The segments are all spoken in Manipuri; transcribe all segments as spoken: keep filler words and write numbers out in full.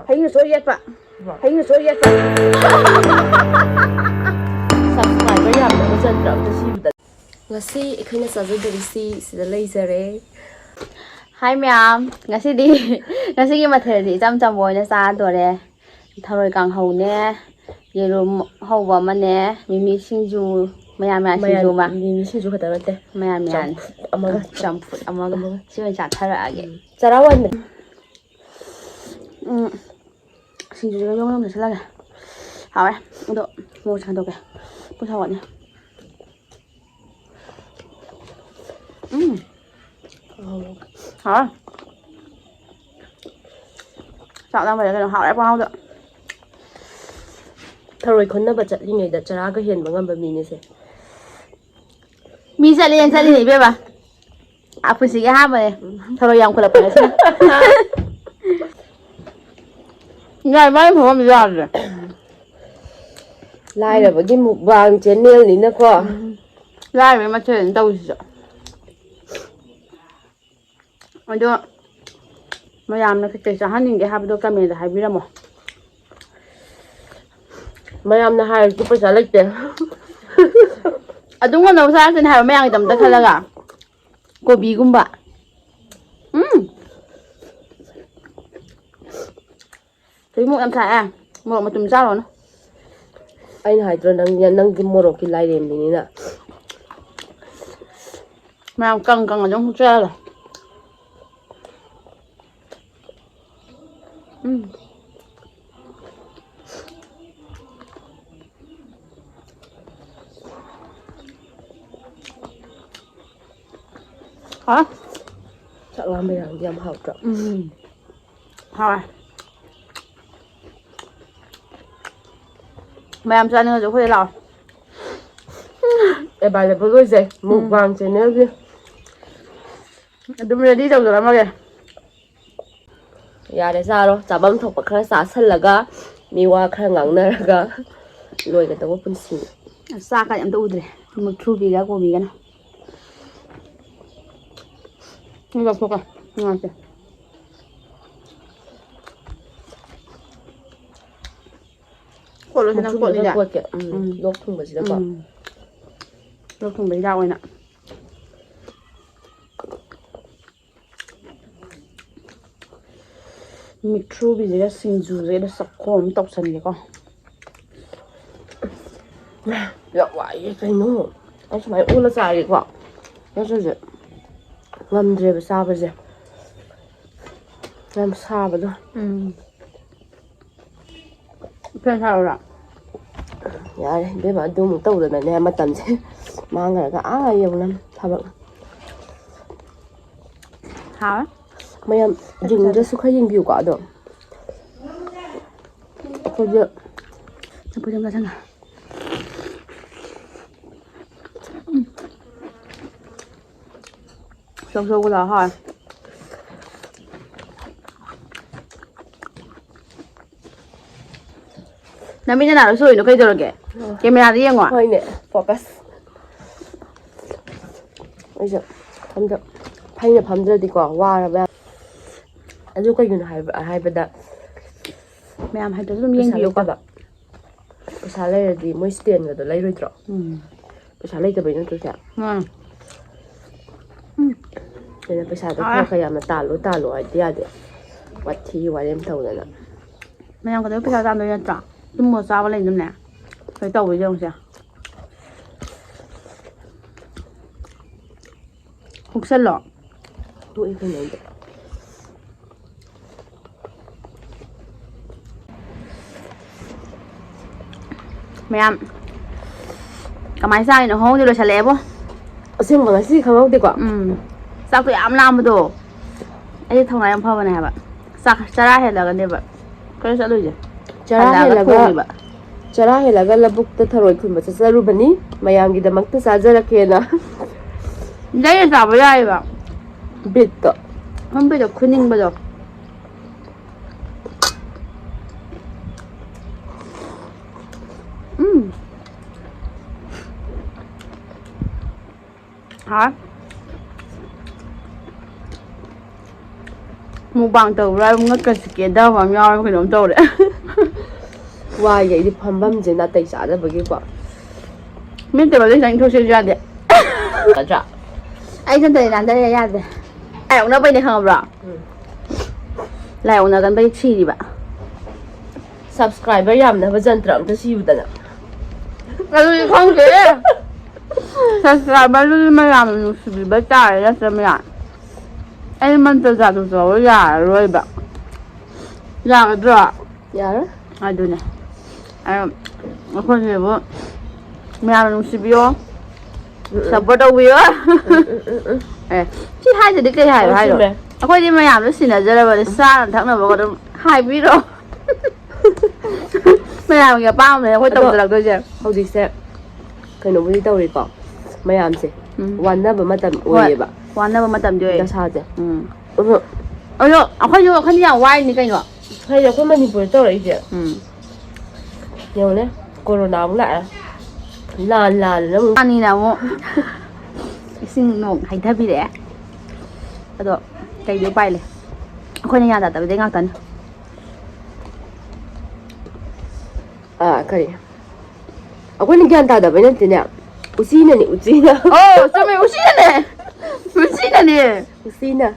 ꯍꯌꯤꯡꯅ ꯁꯣꯏ ꯌꯦꯠꯄ꯫ ꯍꯌꯤꯡꯅ ꯁꯣꯏ ꯌꯦꯠꯄ꯫ Subscriber ꯌꯥꯝꯗꯕ ꯆꯟꯗ꯭ꯔ ꯑꯝꯇ ꯁꯤꯕꯗ꯫ ꯉꯁꯤ ꯑꯩꯈꯣꯏꯅ ꯆꯥꯖꯗꯣꯔꯤꯁꯤ ꯁꯤꯗ ꯂꯩꯖꯔꯦ꯫ ꯍꯥꯏ ꯃꯌꯥꯝ, ꯉꯁꯤꯗꯤ, ꯉꯁꯤꯒꯤ ꯃꯊꯦꯜꯗꯤ ꯏꯆꯝ ꯆꯝꯕ ꯑꯣꯏꯅ ꯆꯥꯗꯣꯔꯦ꯫ ꯊꯔꯣꯏ ꯀꯥꯡꯍꯧꯅꯦ, ꯌꯦꯔꯨꯝ ꯍꯧꯕ ꯑꯃꯅꯦ, ꯃꯤꯃꯤ ꯁꯤꯡꯖꯨ, ꯃꯌꯥꯟ ꯃꯌꯥꯟ ꯁꯤꯡꯖꯨ ꯑꯃ꯫ ꯃꯤꯃꯤ ꯁꯤꯡꯖꯨ ꯈꯛꯇ ꯅꯠꯇꯦ꯫ ꯃꯌꯥꯟ ꯃꯌꯥꯟ꯫ ꯆꯝꯐꯨꯠ ꯑꯃꯒ꯫ ꯆꯝꯐꯨꯠ ꯑꯃꯒ꯫ ꯑꯃꯒ꯫ ꯁꯤ ꯑꯣꯏꯅ ꯆꯥꯊꯔꯛꯑꯒꯦ꯫ ꯎꯝ꯫ ꯆꯔꯥ ꯋꯥꯟꯕ꯫ ꯎꯝ꯫ ꯁꯤꯡꯖꯨꯁꯤꯒ ꯌꯣꯝ ꯌꯣꯝ ꯆꯥꯁꯤꯜꯂꯒꯦ꯫ ꯍꯥꯎꯋꯦ꯫ ꯑꯗꯣ ꯃꯣꯔꯣꯛꯁꯦ ꯍꯟꯗꯣꯛꯀꯦ꯫ ꯄꯨꯛ ꯁꯥꯒꯠꯅꯤ꯫ ꯎꯝ꯫ ꯍꯥꯎꯋꯦ꯫ ꯆꯥꯛ ꯂꯥꯝꯕꯩꯔ ꯀꯩꯅꯣ ꯍꯥꯎꯔꯦ ꯄꯨꯡꯍꯥꯎꯗ꯫ ꯊꯔꯣꯏ ꯈꯨꯟꯅꯕ ꯆꯠꯂꯤꯉꯩꯗ ꯆꯔꯥꯒ ꯍꯦꯟꯕ ꯉꯝꯕ ꯃꯤꯅꯦꯁꯦ꯫ ꯃꯤ ꯆꯠꯂꯦꯅ ꯆꯠꯂꯤꯅꯦ ꯏꯕꯦꯝꯃ꯫ ꯑꯥ, ꯄꯨꯟꯁꯤꯒꯤ ꯑꯍꯥꯟꯕꯅꯦ꯫ ꯊꯔꯣꯏ ꯌꯥꯝ ꯈꯨꯜꯂꯛꯄ ꯉꯁꯤꯅ꯫ ꯌꯥꯏ, ꯃꯥꯏ ꯐꯝꯐꯝ ꯌꯥꯗ꯭ꯔꯦ꯫ ꯂꯥꯏꯔꯕꯒꯤ mukbang channelꯅꯤꯅꯀꯣ꯫ ꯎꯝ꯫ ꯂꯥꯏꯔꯕꯒꯤ ꯃꯊꯦꯜꯅꯤ ꯇꯧꯔꯤꯁꯤꯁꯨ꯫ ꯑꯗꯣ ꯃꯌꯥꯝꯅ ꯀꯩꯀꯩ ꯆꯥꯍꯟꯅꯤꯡꯒꯦ ꯍꯥꯏꯕꯗꯣ commentꯗ ꯍꯥꯏꯕꯤꯔꯝꯃꯣ꯫ ꯃꯌꯥꯝꯅ ꯍꯥꯏꯔꯁꯨ ꯄꯩꯁꯥ ꯂꯩꯇꯦ꯫ ꯑꯗꯨꯝ ꯉꯝꯅꯕ ꯆꯥꯔꯛꯇꯣꯏꯅꯦ ꯍꯥꯏꯕ ꯃꯌꯥꯝꯒꯤꯗꯃꯛꯇ ꯈꯜꯂꯒ꯫ ꯀꯣꯕꯤꯒꯨꯝꯕ꯫ ꯎꯝ꯫ ꯍꯧꯖꯤꯛ ꯃꯣꯔꯣꯛ ꯌꯥꯝ ꯁꯥꯏꯑꯦ꯫ ꯃꯣꯔꯣꯛ ꯃꯇꯨꯝ ꯆꯥꯔꯨꯔꯅꯨ꯫ ꯑꯩꯅ ꯍꯥꯏꯗ꯭ꯔꯣ ꯅꯪ, ꯅꯪꯗꯤ ꯃꯣꯔꯣꯛꯀꯤ ꯂꯥꯏꯔꯦꯝꯕꯤꯅꯤꯅ꯫ ꯃꯌꯥꯝ ꯀꯪ ꯀꯪꯅ ꯑꯗꯨꯝ ꯍꯨꯛꯆꯜꯂꯦ꯫ ꯎꯝ꯫ ꯍꯥ? ꯆꯥꯛ ꯂꯥꯝꯕ ꯌꯥꯔꯗꯤ ꯌꯥꯝ ꯍꯥꯎꯇ꯭ꯔꯣ? ꯎꯝ꯫ ꯍꯥꯎꯋꯦ꯫ ꯃꯌꯥꯝ ꯆꯥꯅꯤꯡꯉꯁꯨ ꯑꯩꯈꯣꯏꯗ ꯂꯥꯛꯑꯣ꯫ Available ꯑꯣꯏꯖꯩ, ꯎꯝ꯫ Mukbang channelꯒꯤ꯫ ꯑꯗꯨꯝ ready ꯇꯧꯖꯔꯝꯃꯒꯦ꯫ ꯌꯥꯔꯦ, ꯆꯥꯔꯣ꯫ ꯆꯥꯐꯝ ꯊꯣꯛꯄ ꯈꯔ ꯆꯥꯁꯜꯂꯒ, ꯃꯤ ꯋꯥ ꯈꯔ ꯉꯥꯡꯅꯔꯒ ꯂꯣꯏꯒꯗꯧꯕ ꯄꯨꯟꯁꯤꯅꯤ꯫ ꯑꯁ, ꯆꯥꯛꯀꯗꯤ ꯑꯝꯇ ꯎꯗ꯭ꯔꯦ꯫ ꯃꯨꯛꯊ꯭ꯔꯨꯕꯤꯒ ꯀꯣꯕꯤꯒꯅ꯫ ꯁꯤ ꯂꯧꯊꯣꯛꯀꯦ꯫ ꯅꯨꯡꯉꯥꯏꯇꯦ꯫ ꯀꯣꯠꯂꯁꯤ ꯅꯪ ꯀꯣꯠꯂꯤꯁꯦ꯫ ꯀꯣꯠꯀꯦ꯫ ꯎꯝ, ꯎꯝ꯫ ꯂꯣꯛ ꯊꯨꯡꯕꯁꯤꯗꯀꯣ꯫ ꯎꯝ꯫ ꯂꯣꯛ ꯊꯨꯡꯕ ꯍꯤꯗꯥꯛ ꯑꯣꯏꯅ꯫ ꯃꯤꯊ꯭ꯔꯨꯕꯤꯁꯤꯒ ꯁꯤꯡꯖꯨꯁꯤꯒ ꯆꯥꯛꯈꯣꯝ ꯑꯃ ꯇꯧꯁꯟꯒꯦꯀꯣ꯫ ꯌꯥꯝ ꯋꯥꯏꯌꯦ ꯀꯩꯅꯣ꯫ ꯑꯩ ꯁꯨꯃꯥꯏꯅ ꯑꯣꯜꯂ ꯆꯥꯒꯦꯀꯣ꯫ ꯅꯠꯇ꯭ꯔꯗꯤ ꯉꯝꯗ꯭ꯔꯦꯕ ꯆꯥꯕꯁꯦ꯫ ꯌꯥꯝ ꯁꯥꯕꯗꯣ꯫ ꯎꯝ꯫ ꯐꯦꯟ ꯊꯥꯔꯨꯔꯥ? ꯌꯥꯔꯦ ꯏꯕꯦꯝꯃ, ꯑꯗꯨꯃꯨꯛ ꯇꯧꯗꯅꯅꯦ ꯃꯇꯝꯁꯦ ꯃꯥꯡꯈ꯭ꯔꯒ ꯑꯥ ꯌꯧꯅ ꯊꯕꯛ꯫ ꯍꯥꯎꯋꯦ꯫ ꯃꯌꯥꯝ ꯌꯦꯡꯅꯤꯡꯗ꯭ꯔꯁꯨ ꯈꯔ ꯌꯦꯡꯕꯤꯌꯨꯀꯣ ꯑꯗꯣ꯫ ꯑꯩꯈꯣꯏꯁꯦ ꯆꯝꯐꯨꯠ ꯑꯃ ꯆꯥꯁꯤꯟꯒꯦ꯫ ꯆꯧꯆꯧꯒ ꯇꯧꯔ ꯍꯥꯎꯋꯦ꯫ ꯅꯃꯤꯠ ꯅꯅꯥꯗꯣ ꯁꯣꯛꯏꯗꯣ ꯀꯩꯗꯧꯔꯒꯦ? ꯀꯦꯃꯦꯔꯥꯗ ꯌꯦꯡꯉꯣ꯫ ꯍꯣꯏꯅꯦ, focus꯫ ꯑꯩꯁꯨ ꯐꯝꯗ-, ꯐꯩꯅ ꯐꯝꯗ꯭ꯔꯗꯤꯀꯣ, ꯋꯥꯔꯕ ꯌꯥꯝ꯫ ꯑꯗꯨ ꯀꯩꯒꯤꯅꯣ ꯍꯥꯏꯕ-, ꯍꯥꯏꯕꯗ ꯃꯌꯥꯝ ꯍꯥꯏꯗ꯭ꯔꯁꯨ ꯑꯗꯨꯝ ꯄꯩꯁꯥ ꯌꯦꯡꯕꯤꯌꯨꯀꯣ꯫ ꯂꯩꯇꯕ꯫ ꯄꯩꯁꯥ ꯂꯩꯔꯗꯤ ꯃꯣꯏ stand-ꯒꯗꯣ ꯂꯩꯔꯣꯏꯗ꯭ꯔꯣ? ꯎꯝ꯫ ꯄꯩꯁꯥ ꯂꯩꯇꯕꯩ ꯅꯠꯇ꯭ꯔꯣ ꯁꯦ? ꯃꯥꯅꯦ꯫ ꯎꯝ꯫ ꯑꯗꯨꯅ ꯄꯩꯁꯥꯗꯣ ꯍꯥꯎꯔꯦ꯫ ꯈꯔ ꯈꯔ ꯌꯥꯝꯅ ꯇꯥꯜꯂꯣ, ꯇꯥꯜꯂꯣ ꯍꯥꯏꯗꯤ ꯌꯥꯗꯦ꯫ ꯋꯥꯊꯤ ꯋꯥꯔꯦꯝ ꯇꯧꯗꯅ꯫ ꯃꯌꯥꯝ ꯀꯩꯗꯧꯕꯩ ꯄꯩꯁꯥ ꯇꯥꯟꯗꯣꯏ ꯅꯠꯇ꯭ꯔꯣ? ꯇꯨꯝꯃ ꯆꯥꯕ ꯂꯩꯅꯕꯅꯦ꯫ ꯀꯩ ꯇꯧꯕꯩ ꯌꯦꯡꯉꯨꯁꯦ꯫ ꯍꯨꯛꯁꯜꯂꯣ꯫ ꯇꯣꯛꯑꯦ ꯀꯩꯅꯣ ꯑꯩꯗꯤ꯫ ꯃꯌꯥꯝ ꯀꯃꯥꯏꯅ ꯆꯥꯔꯤꯅꯣ ꯈꯪꯍꯧꯗꯦ, ꯂꯣꯏꯁꯜꯂꯛꯑꯦꯕꯣ꯫ ꯑꯁꯦꯡꯕ ꯉꯁꯤ ꯈꯪꯍꯧꯗꯦꯀꯣ꯫ ꯎꯝ꯫ ꯆꯥꯛꯇꯣ ꯌꯥꯝ ꯂꯥꯝꯕꯗꯣ꯫ ꯑꯩ ꯊꯧꯅꯥ ꯌꯥꯝ ꯐꯕꯅꯦ ꯍꯥꯏꯕ꯫ ꯆꯥꯛ ꯆꯔꯥ ꯍꯦꯜꯂꯒꯅꯦꯕ ꯑꯩꯈꯣꯏꯅ ꯆꯠꯂꯨꯏꯁꯦ꯫ ꯆꯔꯥ ꯍꯜꯂꯛꯑꯒ ꯍꯦꯜꯂꯒ, ꯊꯣꯡꯉꯤꯕ꯫ ꯆꯔꯥ ꯍꯦꯜꯂꯒ ꯂꯧꯕꯨꯛꯇ ꯊꯔꯣꯏ ꯈꯨꯟꯕ ꯆꯠꯆꯔꯨꯕꯅꯤ꯫ ꯃꯌꯥꯝꯒꯤꯗꯃꯛꯇ ꯆꯥꯖꯔꯛꯀꯦꯅ꯫ ꯂꯩꯔ ꯆꯥꯕ ꯌꯥꯏꯑꯕ꯫ ꯕꯤꯠꯇꯣ꯫ ꯈꯟꯕꯩꯗꯣ, ꯈꯨꯅꯤꯡꯕꯗꯣ꯫ ꯎꯝ꯫ ꯍꯥꯎꯋꯦ꯫ Mukbang ꯇꯧꯕ꯭ꯔꯥ ꯍꯥꯏꯕꯨ ꯉꯛꯀꯁꯦ ꯀꯦꯟꯊꯕ ꯑꯃ ꯌꯥꯎꯔꯕ ꯀꯩꯅꯣꯝ ꯇꯧꯔꯦ꯫ ꯋꯥꯏꯒꯦ ꯑꯩꯗꯤ ꯐꯝꯐꯝꯁꯦ ꯅꯥꯇꯩ ꯆꯥꯗꯕꯒꯤꯀꯣ꯫ ꯃꯤ ꯇꯦꯕꯜꯗ ꯈꯤꯇꯪ ꯏꯟꯊꯣꯛꯁꯤꯁꯨ ꯌꯥꯗꯦ꯫ ꯅꯠꯇ꯭ꯔꯥ? ꯑꯩ ꯏꯊꯟꯇꯗꯤ ꯅꯥꯟꯊꯔꯦ, ꯌꯥꯗꯦ꯫ ꯑꯩ ꯑꯣꯛꯅꯕꯩꯅꯦ ꯈꯪꯉꯕ꯭ꯔꯣ? ꯎꯝ꯫ ꯂꯥꯏ ꯑꯣꯛꯅꯒꯟꯕꯩ ꯁꯤꯔꯤꯕ꯫ Subscriber ꯌꯥꯝꯅꯕ ꯖꯟꯇ꯭ꯔ ꯑꯝꯇ ꯁꯤꯌꯨꯗꯅ꯫ ꯑꯗꯨꯗꯤ ꯈꯪꯗꯦ꯫ Subscriberꯗꯨꯗꯤ ꯃꯌꯥꯝꯅ ꯅꯨꯡꯁꯤꯕꯤꯕ ꯇꯥꯔꯦ ꯅꯠꯇ꯭ꯔ ꯃꯌꯥꯝ? ꯑꯩ ꯃꯟꯇ꯭ꯔ ꯖꯥꯗꯨ ꯇꯧꯔ ꯌꯥꯔꯔꯣꯏꯕ꯫ ꯌꯥꯒꯗ꯭ꯔꯣ? ꯌꯥꯔꯣꯏ꯫ ꯑꯗꯨꯅꯦ꯫ ꯑ, ꯑꯩꯈꯣꯏꯒꯤꯕꯨ ꯃꯌꯥꯝꯅ ꯅꯨꯡꯁꯤꯕꯤꯌꯣ꯫ ꯎꯝ, ꯎꯝ꯫ Support ꯇꯧꯕꯤꯌꯣ꯫ ꯎꯝ, ꯎꯝ, ꯎꯝ, ꯎꯝ꯫ ꯑꯦ, ꯁꯤ ꯍꯥꯏꯗ꯭ꯔꯗꯤ ꯀꯩ ꯍꯥꯏꯌꯣ ꯍꯣꯏ, ꯍꯥꯏꯔꯣ? ꯆꯨꯝꯃꯦ꯫ ꯑꯩꯈꯣꯏꯗꯤ ꯃꯌꯥꯝꯗꯣ ꯁꯤꯟꯅꯖꯔꯕꯅꯤ, ꯆꯥꯅ ꯊꯛꯅꯕꯒ ꯑꯗꯨꯝ ꯍꯥꯏꯕꯤꯔꯣ꯫ ꯃꯌꯥꯝꯒꯤ ꯑꯄꯥꯝꯕꯅꯦ ꯑꯩꯈꯣꯏ ꯑꯗꯣ ꯇꯧꯖꯔꯛꯇꯣꯏꯁꯦ꯫ ꯍꯧꯖꯤꯛꯁꯦ ꯀꯩꯅꯣꯕꯨꯗꯤ ꯇꯧꯔꯤꯀꯣ, ꯃꯌꯥꯝꯁꯦ ꯎꯝ꯫ ꯋꯥꯅꯕ ꯃꯇꯝ ꯍꯣꯏ, ꯑꯣꯏꯌꯦꯕ꯫ ꯋꯥꯅꯕ ꯃꯇꯝꯗꯤ ꯑꯣꯏꯌꯦ꯫ ꯗꯁꯥꯁꯦ꯫ ꯎꯝ꯫ ꯑꯗꯣ ꯑꯗꯣ ꯑꯩꯈꯣꯏꯁꯨ ꯋꯥꯈꯜ ꯌꯥꯝ ꯋꯥꯏꯅꯤ ꯀꯩꯅꯣ꯫ ꯍꯥꯏꯗꯤ ꯑꯩꯈꯣꯏ ꯃꯅꯤꯄꯨꯔꯗ ꯇꯧꯔꯛꯏꯁꯦ꯫ ꯎꯝ꯫ ꯌꯦꯡꯉꯨꯅꯦ, ꯀꯣꯔꯣꯅꯥ ꯑꯃꯨꯛ ꯂꯥꯛꯑꯦ꯫ ꯂꯥꯟ ꯂꯥꯟꯅ ꯑꯃꯨꯛ ꯑꯅꯤꯅ ꯑꯃꯨꯛ ꯏꯁꯤꯡ ꯅꯣꯡ ꯍꯩꯊꯕꯤꯔꯛꯑꯦ꯫ ꯑꯗꯣ ꯀꯩꯗꯤ ꯎꯄꯥꯏ ꯂꯩ? ꯑꯩꯈꯣꯏꯅ ꯒ꯭ꯌꯥꯟ ꯇꯥꯗꯕꯗꯩ ꯉꯥꯛꯇꯅꯤ꯫ ꯑꯥ, ꯀꯔꯤ? ꯑꯩꯈꯣꯏꯅ ꯒ꯭ꯌꯥꯟ ꯇꯥꯗꯕꯩ ꯅꯠꯇꯦꯅꯦ꯫ ꯎꯆꯤꯅꯅꯦ, ꯎꯆꯤꯅ꯫ ꯑꯣ, ꯆꯨꯝꯃꯦ, ꯎꯆꯤꯅꯅꯦ꯫ ꯎꯆꯤꯅꯅꯦ꯫ ꯎꯆꯤꯅ꯫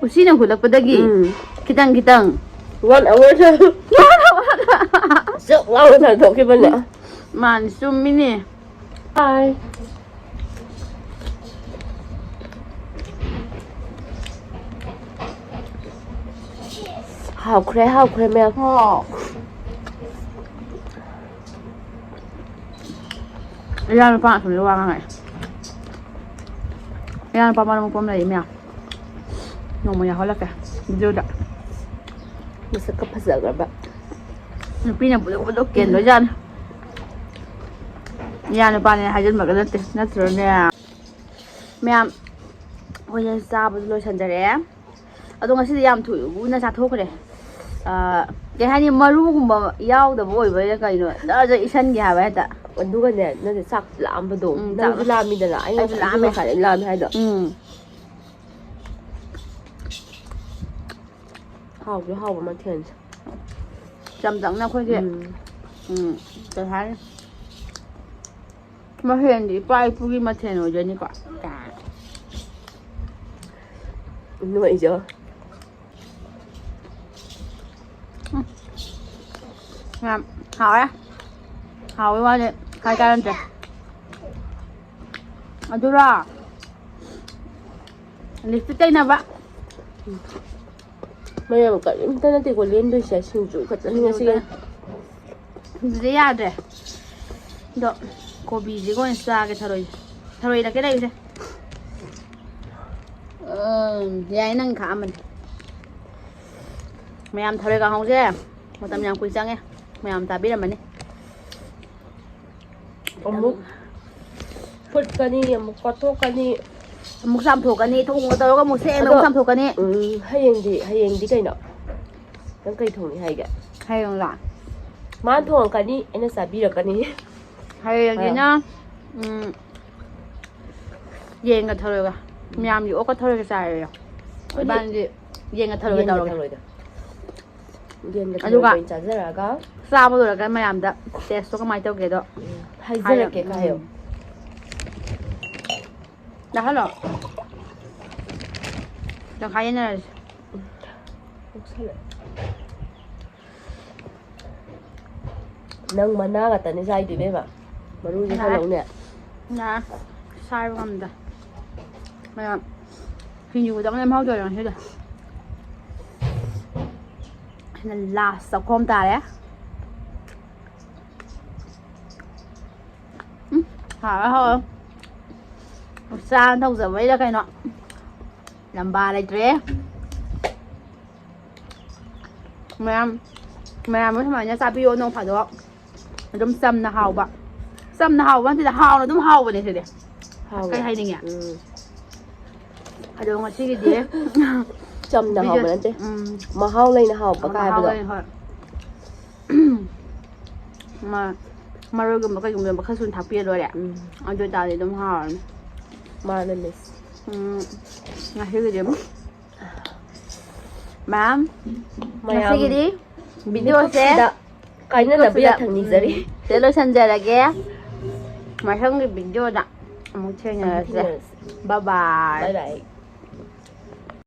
ꯎꯆꯤꯅ ꯍꯨꯜꯂꯛꯄꯗꯒꯤ ꯎꯝ꯫ ꯈꯤꯇꯪ ꯈꯤꯇꯪ꯫ One hourꯗ ꯆꯨꯞ ꯂꯥꯎꯅ ꯁꯟꯗꯣꯛꯈꯤꯕꯅꯦ꯫ ꯃꯥꯅꯤ, ꯆꯨꯝꯃꯤꯅꯦ꯫ ꯍꯥꯏ꯫ ꯍꯥꯎꯈ꯭ꯔꯦ, ꯍꯥꯎꯈ꯭ꯔꯦ, ꯃꯌꯥꯝ꯫ ꯍꯥꯎ꯫ ꯏꯌꯥ ꯅꯨꯄꯥ ꯑꯁꯣꯝꯗ ꯋꯥ ꯉꯥꯡꯉꯛꯑꯦ꯫ ꯏꯌꯥ ꯅꯨꯄꯥ ꯃꯔꯝ ꯃꯣꯛꯄ ꯑꯃ ꯂꯩꯌꯦ ꯃꯌꯥꯝ꯫ ꯅꯣꯡꯃ ꯌꯥꯎꯍꯜꯂꯛꯀꯦ videoꯗ꯫ ꯃꯁꯛꯀ ꯐꯖꯈ꯭ꯔꯕ꯫ ꯅꯨꯄꯤꯅ ꯄꯨꯂꯞ ꯄꯨꯂꯞ ꯀꯦꯟꯗꯣꯏꯖꯥꯠꯅꯤ꯫ ꯏꯌꯥ ꯅꯨꯄꯥꯅꯦ ꯍꯥꯏꯖꯤꯟꯕꯒ ꯅꯠꯇꯦ, ꯅꯠꯇ꯭ꯔꯅꯦ? ꯃꯌꯥꯝ, ꯑꯩꯈꯣꯏꯁꯦ ꯆꯥꯕꯁꯨ ꯂꯣꯏꯁꯟꯖꯔꯛꯑꯦ꯫ ꯑꯗꯣ ꯉꯁꯤꯗꯤ ꯌꯥꯝ ꯊꯨꯅ ꯆꯥꯊꯣꯛꯈ꯭ꯔꯦ꯫ ꯑꯥ, ꯀꯩ ꯍꯥꯏꯅꯤ, ꯃꯔꯨꯒꯨꯝꯕ ꯌꯥꯎꯗꯕ ꯑꯣꯏꯕꯩꯔꯥ ꯀꯩꯅꯣ, ꯖꯔ ꯖꯔ ꯏꯁꯟꯒꯦ ꯍꯥꯏꯕ ꯍꯦꯛꯇ꯫ ꯑꯗꯨꯒꯅꯦ, ꯅꯪꯁꯦ ꯆꯥꯛ ꯂꯥꯝꯕꯗꯣ, ꯎꯝ, ꯅꯪꯁꯨ ꯆꯥꯛ ꯂꯥꯝꯃꯤꯗꯅ, ꯑꯩ ꯑꯩꯁꯨ ꯉꯁꯥꯏ ꯂꯥꯝꯃꯦ꯫ ꯉꯁꯥꯏꯗꯩ ꯂꯥꯝꯃꯦ ꯍꯥꯏꯗꯣ꯫ ꯎꯝ꯫ ꯍꯥꯎꯁꯨ ꯍꯥꯎꯕ ꯃꯊꯦꯜꯁꯦ꯫ ꯆꯝ ꯆꯝꯅ ꯑꯩꯈꯣꯏꯒꯤ ꯎꯝ꯫ ꯎꯝ, ꯀꯩ ꯍꯥꯏꯅꯤ? ꯃꯊꯦꯜꯗꯤ ꯏꯄꯥ ꯏꯄꯨꯒꯤ ꯃꯊꯦꯜ ꯑꯣꯏꯗꯣꯏꯅꯤꯀꯣ꯫ ꯅꯣꯏꯁꯨ꯫ ꯎꯝ꯫ ꯌꯥꯝ ꯍꯥꯎꯔꯦ꯫ ꯍꯥꯎꯕꯩ ꯋꯥꯗꯤ ꯍꯥꯏ ꯀꯥꯟꯅꯗ꯭ꯔꯦ꯫ ꯑꯗꯨꯔꯣ? ꯂꯤꯞꯁꯇꯤꯛ ꯇꯩꯅꯕ꯫ ꯃꯌꯥꯝ ꯀꯔꯤꯝꯇ ꯅꯠꯇꯦꯀꯣ ꯂꯦꯝꯗꯣꯏꯁꯦ, ꯁꯤꯡꯖꯨ ꯈꯛꯇꯅꯤ ꯉꯁꯤꯒꯤ꯫ ꯑꯗꯨꯗꯤ ꯌꯥꯗ꯭ꯔꯦ꯫ ꯑꯗꯣ ꯀꯣꯕꯤꯁꯤꯒ ꯑꯣꯏꯅ ꯆꯥꯒꯦ, ꯊꯔꯣꯏꯁꯦ꯫ ꯊꯔꯣꯏ ꯏꯔꯛꯀꯦ ꯂꯩꯔꯤꯁꯦ꯫ ꯎꯝ, ꯌꯥꯏ, ꯅꯪ ꯈꯥꯛꯑꯝꯕꯅꯤ꯫ ꯃꯌꯥꯝ ꯊꯔꯣꯏ ꯀꯥꯡꯍꯧꯁꯦ ꯃꯇꯝ ꯌꯥꯝ ꯀꯨꯏ ꯆꯪꯉꯦ꯫ ꯃꯌꯥꯝ ꯆꯥꯕꯤꯔꯝꯃꯅꯤ꯫ ꯑꯃꯨꯛ ꯐꯨꯠꯀꯅꯤ, ꯑꯃꯨꯛ ꯀꯣꯠꯊꯣꯛꯀꯅꯤ꯫ ꯑꯃꯨꯛ ꯆꯥꯝꯊꯣꯛꯀꯅꯤ, ꯊꯨꯝꯒ ꯇꯧꯔꯒ ꯑꯃꯨꯛ ꯁꯦꯡꯅ ꯑꯗꯣ, ꯑꯃꯨꯛ ꯆꯥꯝꯊꯣꯛꯀꯅꯤ꯫ ꯎꯝ, ꯍꯌꯦꯡꯗꯤ, ꯍꯌꯦꯡꯗꯤ ꯀꯩꯅꯣ? ꯅꯪ ꯀꯩ ꯊꯣꯡꯅꯤ ꯍꯥꯏꯒꯦ? ꯍꯌꯦꯡꯂꯣ? ꯃꯥꯅ ꯊꯣꯡꯉꯛꯀꯅꯤ, ꯑꯩꯅ ꯆꯥꯕꯤꯔꯛꯀꯅꯤ꯫ ꯍꯌꯦꯡꯒꯤꯅ, ꯍꯥꯏꯔꯣ꯫ ꯎꯝ, ꯌꯦꯟꯒ ꯊꯔꯣꯏꯒ꯫ ꯃꯌꯥꯝꯒꯤ ꯑꯣꯛꯀ ꯊꯔꯣꯏꯒ ꯆꯥꯔꯦꯌꯣ꯫ ꯑꯩꯗꯤ ꯏꯕꯥꯅꯤꯗꯤ ꯌꯦꯟꯒ ꯊꯔꯣꯏꯒ ꯌꯦꯟꯒ ꯇꯧꯔꯒꯦ꯫ ꯊꯔꯣꯏꯒ꯫ ꯌꯦꯟꯒ ꯑꯗꯨꯒ ꯊꯔꯣꯏꯒ ꯑꯣꯏꯅ ꯆꯥꯖꯔꯛꯑꯒ꯫ ꯆꯥꯕ ꯂꯣꯏꯔꯒ ꯃꯌꯥꯝꯗ ꯇꯦꯁꯇꯣ ꯀꯃꯥꯏꯅ ꯇꯧꯒꯦꯗꯣ ꯎꯝ, ꯍꯥꯏꯖꯔꯛꯀꯦ ꯍꯥꯏꯔ-, ꯀꯥꯏꯌꯣ꯫ ꯎꯝ꯫ ꯆꯥꯍꯜꯂꯣ꯫ ꯇꯪꯈꯥꯏ ꯌꯦꯟꯅꯔꯁꯤ꯫ ꯄꯨꯛ ꯁꯜꯂꯦ꯫ ꯅꯪ ꯃꯅꯥ ꯉꯥꯛꯇꯅꯦ ꯆꯥꯏꯗꯣ, ꯏꯕꯦꯝꯃ꯫ ꯃꯔꯨꯁꯦ ꯈꯔ ꯌꯥꯔꯦ꯫ ꯂꯧꯅꯦ꯫ ꯌꯥꯔꯦ꯫ ꯁꯥꯏꯕ ꯉꯝꯗꯦ꯫ ꯃꯌꯥꯝ ꯁꯤꯡꯖꯨꯗꯪ ꯂꯦꯝꯍꯧꯗꯣꯏꯔꯣ ꯉꯁꯤꯗꯤ? ꯁꯤꯅ ꯂꯥꯁ ꯆꯥꯛꯈꯣꯝ ꯇꯥꯔꯦ꯫ ꯎꯝ, ꯍꯥꯎꯔꯦ, ꯍꯥꯎꯔꯦ꯫ ꯆꯥ ꯊꯧꯖꯕꯩꯔ ꯀꯩꯅꯣ? ꯂꯝꯕꯥ ꯂꯩꯇ꯭ꯔꯦ꯫ ꯃꯌꯥꯝ, ꯃꯌꯥꯝ ꯁꯨꯃꯥꯏꯅ ꯆꯥꯕꯤꯌꯣ ꯅꯣꯡ ꯐꯥꯗꯣꯛ꯫ ꯑꯗꯨꯝ ꯆꯝꯅ ꯍꯥꯎꯕ꯫ ꯆꯝꯅ ꯍꯥꯎꯕ ꯅꯠꯇꯦꯗ, ꯍꯥꯎꯅ ꯑꯗꯨꯝ ꯍꯥꯎꯕꯅꯦ ꯁꯤꯗꯤ꯫ ꯍꯥꯎꯋꯦ꯫ ꯀꯩ ꯍꯥꯏꯅꯤꯡꯉꯦ? ꯎꯝ꯫ ꯑꯗꯣ ꯉꯁꯤꯒꯤꯗꯤ ꯆꯝꯅ ꯍꯥꯎꯕ ꯕꯤꯖꯦ-, ꯅꯠꯇꯦ꯫ ꯎꯝ꯫ ꯃꯍꯥꯎ ꯂꯩꯅ ꯍꯥꯎꯕ ꯀꯥꯏ ꯃꯍꯥꯎ ꯍꯥꯏꯕꯗꯣ꯫ ꯂꯩ, ꯍꯣꯏ꯫ ꯃ-, ꯃꯔꯣꯏꯒꯨꯝꯕ ꯀꯩꯒꯨꯝꯕ ꯈꯔ ꯁꯨꯅ ꯊꯥꯛꯄꯤꯔ ꯂꯣꯏꯔꯦ꯫ ꯎꯝ꯫ ꯑꯗꯨ ꯑꯣꯏꯇꯥꯔꯗꯤ ꯑꯗꯨꯝ ꯍꯥꯎꯔꯅꯤ꯫ ꯃꯥꯅꯦ, ꯃꯤꯁ꯫ ꯎꯝ, ꯉꯁꯤꯒꯤꯗꯤ ꯃꯌꯥꯝ, ꯃꯌꯥꯝ꯫ ꯉꯁꯤꯒꯤꯗꯤ ꯚꯤꯗꯤꯑꯣꯁꯦ ꯃꯤꯀꯨꯞꯁꯤꯗ ꯀꯥꯏꯅꯅꯕ ꯌꯥꯊꯪ ꯅꯤꯖꯔꯤ꯫ ꯁꯤꯗ ꯂꯣꯏꯁꯟꯖꯔꯒꯦ꯫ ꯃꯊꯪꯒꯤ ꯚꯤꯗꯤꯑꯣꯗ ꯑꯃꯨꯛ ꯊꯦꯡꯅꯔꯁꯦ꯫ ꯕꯥꯏ ꯕꯥꯏ꯫ ꯕꯥꯏ ꯕꯥꯏ꯫